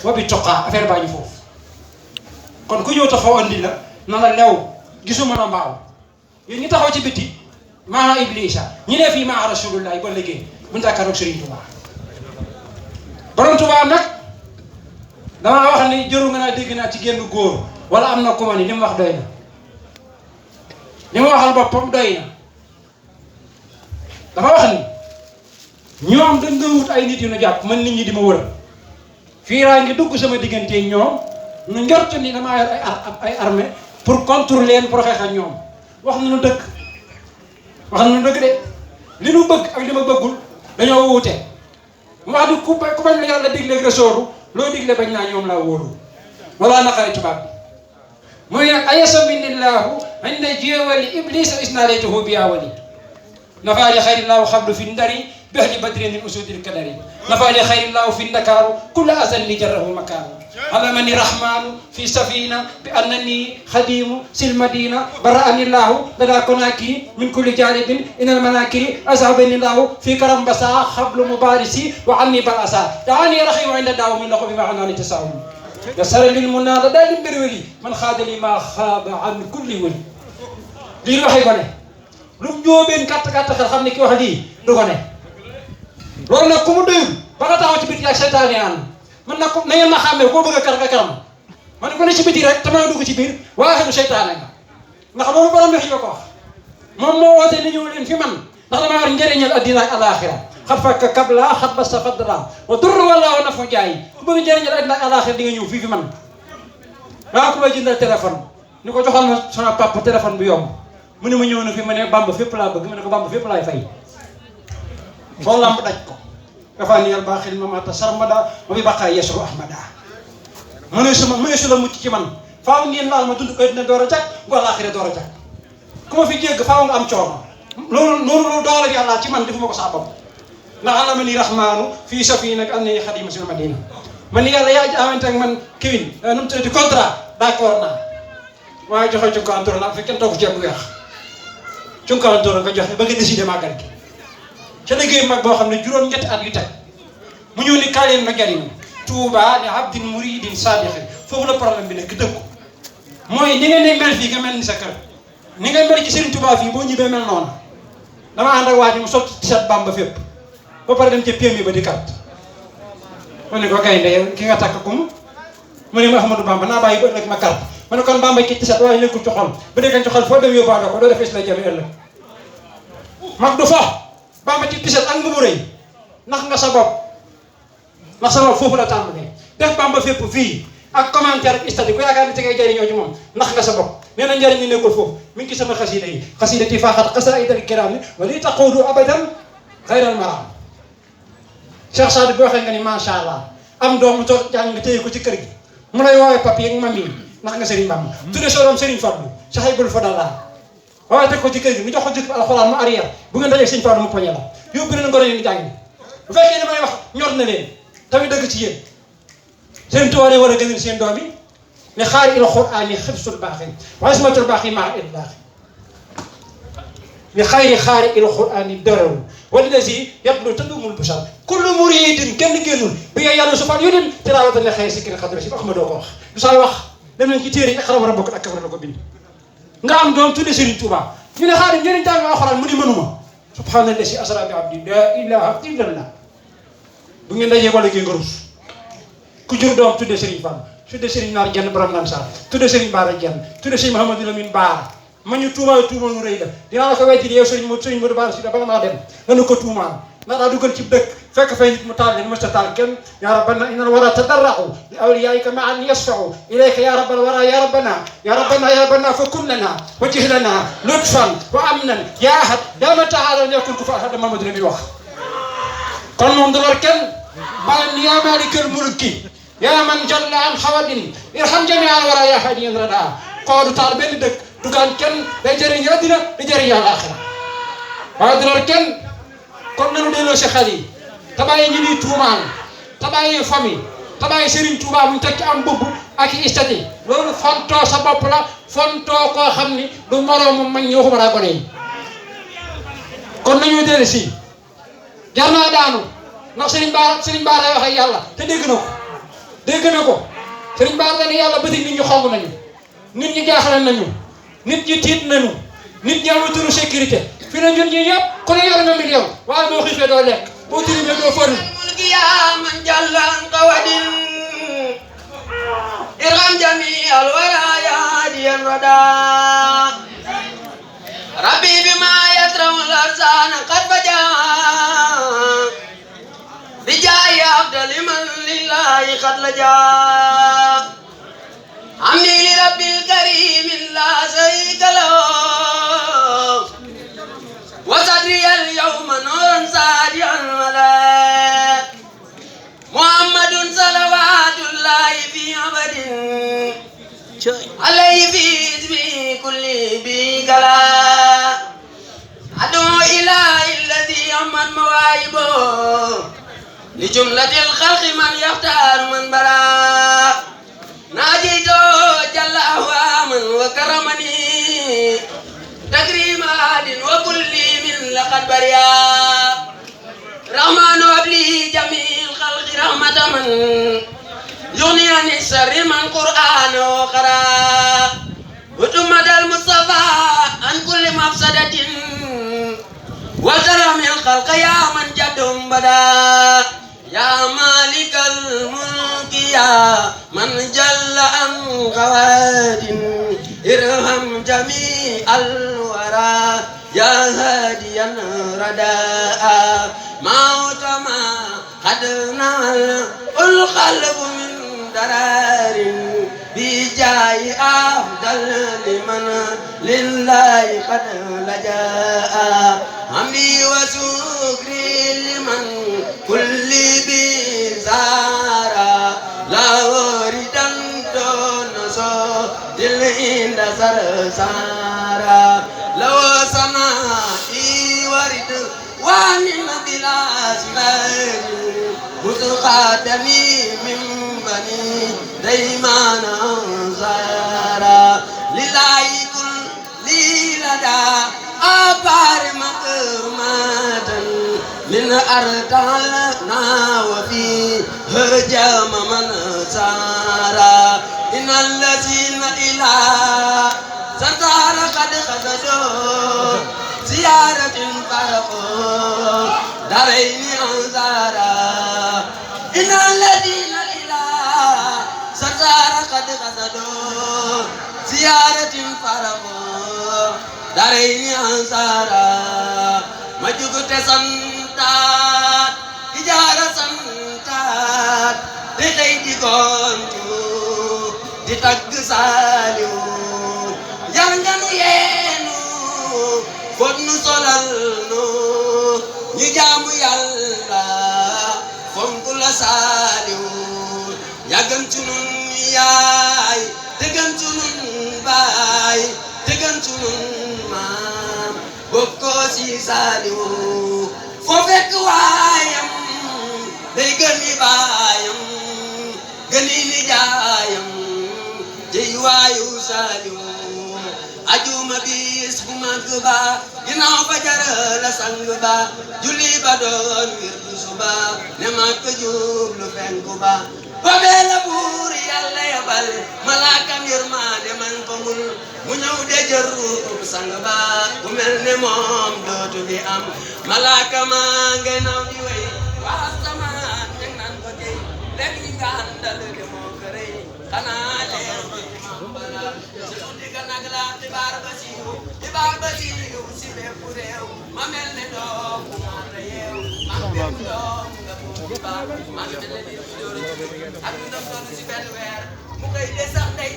wa bi toqaa affaire baa ñu foofu kon ku ñëw taxaw andi la na la lew gisuma na mbaaw yéen ñi taxaw ci biti maa iblisa ñi ne fii maa rasulullahi ba liggéey bu ñu tàkkaroog Serigne Touba borom Touba nag damaa wax ni jëru nga naa dégg naa ci génn góor wala am na ku ma ni li mu wax doy na li ma waxal boppam doy na dafa wax ni ñoom dañ nga wut ay nit yu nu jàpp man nit ñi di ma wër fii raa ngi dugg sama diggante ñoom nu njort ni damaa yor ay armée pour contrôler leen pour xeex ak ñoom wax nañu dëgg wax nañu dëgg de li nu bëgg ak li ma bëggul dañoo wuute mu wax ni ku bañ la yàlla digle resooru loo digle bañ naa ñoom laa wóolu wala naqari tubaab bi muy nag ayasa minillahu inda jéewali iblis isnaadaytuhu bi awali nafaali xayrillaahu xablu fi ndari bihli badrin min usudil kadari nafaali xayrillaahu fi ndakaaru kulla azan li jarrahu makaaru علمني الرحمن في سفينة بأنني خديم سلمدينة برأني الله لدى كناكي من كل جانب إن المناكر أذهبني الله في كرم بسا خبل مبارسي وعني بأسا دعاني رحيم عند داو من لقب معنا لتساهم يسر للمنى لدى البرولي من خاد لي ما خاب عن كل ولي لي روحي غني لم جوبين كات كات خامني كي واخ دي دو غني لول نك كومو دويل باغا تاو ci bit ya shaytané an man na ko na ngeen ma xàmmee koo bëgg a kar nga karam man ko ne ci biti rek te ma dugg ci biir waaxeenu seytaane nga ndax loolu borom wax yi ko wax moom moo woote ni ñëw leen fi man ndax dama war njëriñal addina ak alaxira xat fakk kabla xat ba sa fadra wa dur wala wa nafu jaay ku bëgg njëriñal addina ak alaxira di nga ñëw fii fi man daa ko may jëndal téléphone ni ko joxal ma sama papa téléphone bu yomb mu ne ma ñëw na fi ma ne Bamba fépp laa bëgg ma ne ko Bamba fépp laay fay foo lamb daj ko كفاني الباخر مما تسرمدا وببقى يسر احمدا منسو لا mucc ci man faaw ngeen laal ma dund ko dina door a jag wala akhira door a jag kuma fi jégg faaw nga am coono loolu doole yàlla ci man defuma ko sa bopp ndax alamani rahmanu fi safina ak anni khadim sil madina man yàlla yaa ji amante ak man kiwin num tuddi contrat d'accord na waaye joxe ci contrat na fi kenn toog ci bu weex ci contrat nga joxe ba nga décider magal gi ca liggéey mag boo xam ne juróom ñetti at yu teg mu ñëw ni kaay leen ma jariñu Touba li abdin muridin sadiqin foofu la problème bi nekk dëgg mooy ni nga ne mel fii nga mel ni sa kër ni nga mel ci Serigne Touba fii boo ñibbee mel noonu dama ànd ak waa ji mu sotti t-shirt Bamba fépp ba pare dem ca PMI ba di carte ma ne ko gaynde yow ki nga takk kum mu ne ma Ahmadou Bamba naa bàyyi ba ëllëg ma carte ma ne kon Bamba ki t-shirt waaye nekkul ci xol ba déggan ci xol foo dem yóbbaale ko doo def la jëme ëllëg mag du fo Bamba ci t-shirt ak mbubu rëy ndax nga sa bopp ndax sa bopp foofu la tàmbalee def Bamba fépp fii ak commentaire ak istati ku yaakaar ni te ngay jëriñoo ci moom ndax nga sa bopp nee na njëriñ ñi nekkul foofu mi ngi ci sama xasida yi xasidati faaxat xasaidal kiram wa li taqudu abadan xayral maram Cheikh Sadio boo waxee nga ni macha allah am doomu toog jàng nga téye ko ci kër gi mu lay woowee papier ak mami ndax nga Serigne Bamba tudde soo doom Serigne Fallou Sahibul Fadala waaye teg ko ci kër gi ñu jox ko jëkk alxuraan mu arrière bu ngeen dajee Serigne Fallou mu poñe la yóbbu leen ngoro yi jàng bu fekkee damay wax ñor na leen tamit dëgg ci yéen seen tuwaale war a gënal seen doom yi ne xaari il qur'aan yi xibsul baaxin wa ismatul baaxi maa il baaxi li xaari il qur'aan yi dararu wala si yatlu tadumul bashar kullu muridin kenn génnul bi nga yàlla sufaan yu din tilaawatan ne xëy sikki xadra si Ahmadou ko wax du saa wax dem nañ ci téere yi iqra wa rabbuka ak la ko bind nga am doom tudde Serigne Touba ñu ne xaari njëriñ jàng alxuraan mu ni mënuma subhaanallah si asra bi abdi la ilaha illallah bu ngeen dajee wala ngeen nga rus ku jur doom tudde Serigne Fall tudde Serigne Naar Jenn borom Nan Sarr tudde Serigne Bara Jenn tudde Serigne Mouhamadou Lamine Bara ma ñu tuuma nu rëy la dinaa la ko wetti yow Serigne Modou Bara si dafa maa dem nanu ko tuumaal ndax daa duggal ci dëkk fekk fay nit mu taal leen mësta taal kenn ya rabbana innal wara tadarra'u li awliyaika ma'an yasfa'u ilayka ya rabbal wara ya rabbana fa kun lana wajih lana lutfan wa amnan ya ahad dama ta'ala yakun ku fa ahad Mamadou Lamine wax kon moom du lor kenn balan ya malikal mulki ya man jalla an xawadin irham jami'al wara ya hadiyan rada ko du taal benn dëkk dugaan kenn day jëriñ àddina di jëriñ àllaaxira waaye du lor kenn kon nanu delloo si xel yi tabaay ñi di tuumaan tabaay famille tabaay Serigne Touba mu tekki am mbubb ak i istati loolu fontoo sa bopp la fontoo koo xam ni du moroomu mag ñi waxuma daa gone yi kon nañu dellu si jar naa daanu ndax Serigne Bara wax ak yàlla te dégg na ko dégg na ko sëriñ Bara ne yàlla bëti nit ñi xong nañu nit ñi jaaxle nañu nit ñi tiit nañu nit ñi amatuñu sécurité fi na ñun ñi yëpp ku ne yor nga million waaye boo xiifee doo lekk boo tilimee doo fëru mulki yaa man jallan qawadin irham jami alwara ya hadiyan rada rabbi bima yatraw al-arzana qad baja bijaayi afdali man lillahi qad laja amni li rabbil karim la sharika lahu wa sadri al-yawma nuran sadian wala muhammadun salawatullahi fi abadin alayhi fi ismi kulli bi gala adu ilahi alladhi amman mawaibo li jumlatil khalqi man yahtar man bara najito jalla ahwaman wa karamani takrima adin wa kulli min laqad bariya rahmanu abli jamil khalqi rahmataman yughni an sharri man qur'anu qara utumad al mustafa an kulli mafsadatin wa karamil khalqi ya man jadum bada ya malikal mulki ya man jalla an qawadin irham jami al wara ya hadiyan radaa mautama qadna al qalb min dararin bijai afdal liman lillahi qad lajaa hamdi wa sukri liman kulli bizara la waridan donoso dil inda sarsara law sana warid wanin bila sibari mutqadami min bani daimana zara lillahi kul lilada abar makmatan min artalna wa fi hajam man sara innal ladzina ila satara qad khasadu ziyaratin farqu daraini anzara innal ladzina ila satara qad khasadu ziyaratin farqu daraini anzara majugute santat ijara santat di xey di gontu di tagg Saliou yar nga nu yeenu foot nu solal nu ñu jaamu Yàlla fonk la Saliou yàggan ci nun yaay dëggan ci nun baay dëggan ci nun maam bokkoo ci Saliou foo fekk waayam day gëni baayam gëni nijaayam jey waayu Saliou ajuma bis bu mag ba ginnaaw fajar la sang ba julli ba doon wirdu suba ne mag jublu fenku ba boobee la buur Yàlla yabal malaakam yërmande man ko mu ñëw de jëru sang ba ku mel ne moom dootu fi am malaaka ma ngay naw di way waa samaan teg nan ko tey léegi nga àndal de moo ko rëy xanaa leer xibaar ba siiw si bépp réew ma mel ne doom bu mata yeew ma bépp doom nga mu baax ma mel ne nit ak ndam doon si benn weer mu koy de sax day